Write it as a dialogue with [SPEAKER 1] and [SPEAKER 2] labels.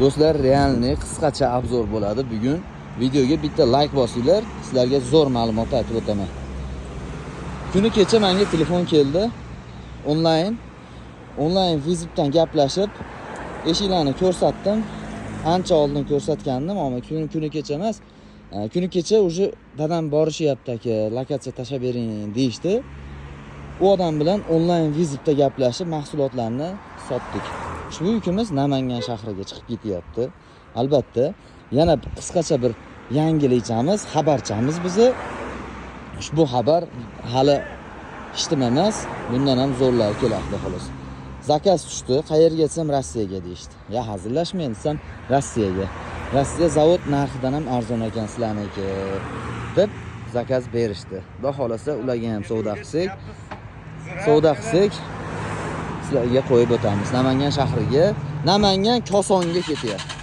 [SPEAKER 1] Do'stlar, реальный qisqacha обзор bo'ladi bugun. Videoga bitta like bosinglar, sizlarga zo'r ma'lumot aytib o'taman. Kuni kecha menga telefon keldi. Onlayn вызов dan gaplashib, eshiklarni ko'rsatdim. Ancha oldin ko'rsatgandim, ammo kuni kecha emas. Kuni kecha уже dadam borishyapti aka, lokatsiya tashlab bering deyishdi. U odam bilan onlayn вызов da gaplashib, mahsulotlarni sotdik. Ushbu yukimiz Namangan shahriga chiqib ketyapti. Albatta, yana qisqacha bir yangilikchamiz, xabarchamiz bizni. Ushbu xabar hali hech nima emas, bundan ham zo'rlari keladi, xudo xohlasa. Заказ tushdi, qayerga desam, Rossiyaga deyishdi. Ya hazillashmang desam, Rossiyaga. Rossiya zavod narxidan ham arzon ekan sizlarniki deb заказ berishdi. Xudo xohlasa, ularga ham savdo qilsak, sizlarga qo'yib o'tamiz. Namangan shahriga, Namangan Kosonga ketyapti.